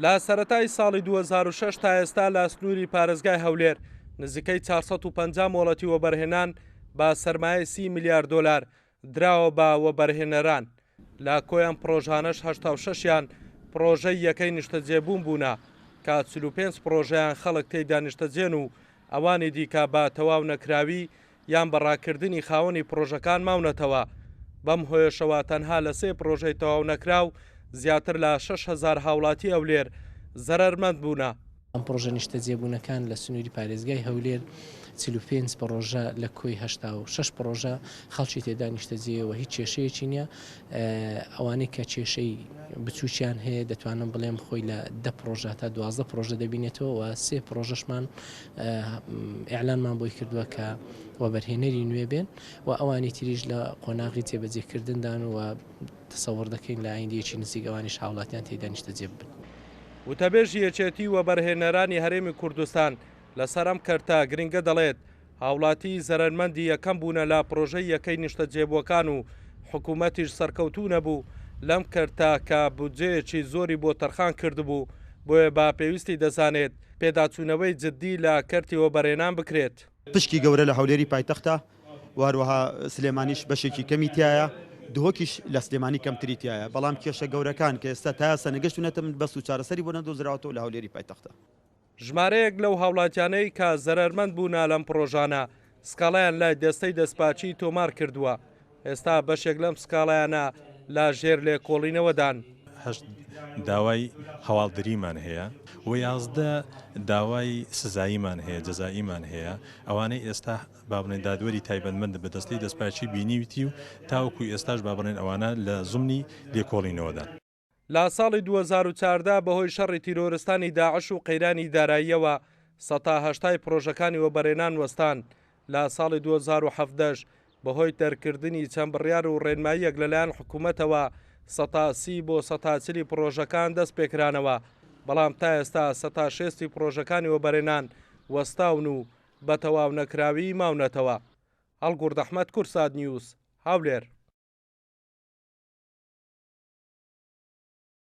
لە سەرەتای ساڵی 2006 تا ئێستا لە سنووری پارێزگای هەولێر نزیکەی 450 مۆڵەتی وەبەرهێنان بە سەرمایەی 30 ملیار دۆلار دراوە بە وەبەرهێنەران، لە کۆی ئەم پڕۆژانەش 86 یان پڕۆژەی یەکەی نیشتەجێبوون بوونە کە 45 پڕۆژەیان خەڵک تێیدا نیشتەجێن و ئەوانی دیکە بە تەواو نەکراوی یان بە ڕاکردنی خاوەنی پڕۆژەکان ماونەتەوە، بەم هۆیەشەوە تەنها لە سێ پڕۆژەی تەواو نەکراو زیاتر لە 6000 هاوڵاتی هەولێر زەرەرمەند بوونە. ئەم پڕۆژە نیشتەجێبوونەکان لە سنووری پارێزگای هەولێر 45 پڕۆژە لە کۆی 86 پڕۆژە خەڵکی تێدا نیشتەجێیە و هیچ کێشەیەکی نییە، ئەوانەی کە کێشەی بچووکیان هەیە دەتوانم بڵێم خۆی لە 10 پڕۆژە تا 12 پڕۆژە دەبینێتەوە و سێ پڕۆژەشمان ئیعلانمان بۆی کردووە کە وەبەرهێنەری نوێ بێن و ئەوانی تریش لە قۆناغی جێبەجێکردندان و تەسەوڕ دەکەین لە ئایندەیەکی نزیک ئەوانیش هاوڵاتیان تێیدا نیشتەجێ ببن. وتەبێژی یەکێتی وەبەرهێنەرانی هەرێمی کوردستان لەسەر ئەم کەرتە گرنگە دەڵێت، هاوڵاتی زەرەرمەندی یەکەم بوونە لە پڕۆژەی یەکەی نیشتەجێبووەکان و حکومەتیش سەرکەوتوو نەبوو لەم کەرتە کە بودجەیەکی زۆری بۆ تەرخان کردبوو، بۆیە بە پێویستی دەزانێت پێداچوونەوەی جددی لە کەرتی وەبەرهێنان بکرێت. پشکی گەورە لە هەولێری پایتەختە و هەروەها سلێمانیش بەشێکی کەمی تیایە، دهۆکیش لە سلێمانی کەمتری تیایە، بەڵام کێشە گەورەکان کە ئێستا تا ئێستا نەگەشتوونەتە بنبەست و چارەسەری بۆ نەدۆزراوەتەوە لە هەولێری پایتەختە. ژمارەیەک لەو هاوڵاتیانەی کە زەرەرمەند بوونە لەم پڕۆژانە سکاڵایان لای دەستەی دەستپاکی تۆمار کردووە، ئێستا بەشێک لەم سکاڵایانە لە ژێر لێکۆڵینەوەدان. هەشت داوای هەواڵدریمان هەیە و 11 داوای سزاییمان هەیە، جەزائیمان هەیە، ئەوانەی ئێستا با بڵێین دادوەری تایبەتمەند بە دەستەی دەستپاکی بینیویتی و تاوەکو ئێستاش با بڵێین ئەوانە لە زمنی لێکۆڵینەوەدان. لە ساڵی 2014 بەهۆی شەڕی تیرۆرستانی داعش و قەیرانی داراییەوە سەتا هەشتای پڕۆژەکانی وەبەرهێنان وەستان، لە ساڵی 2017 ش بەهۆی دەرکردنی چەند بڕیار و ڕێنماییەک لەلایەن حکومەتەوە سەتا سی بۆ سەتا چلی پڕۆژەکان دەستپێکرانەوە، بەڵام تا ئێستا سەتا شێستی پڕۆژەکانی وەبەرهێنان وەستاون و بە تەواونەکراوی ماونەتەوە. هەڵگوڕد ئەحمەد، کوردسات نیوز، هەولێر.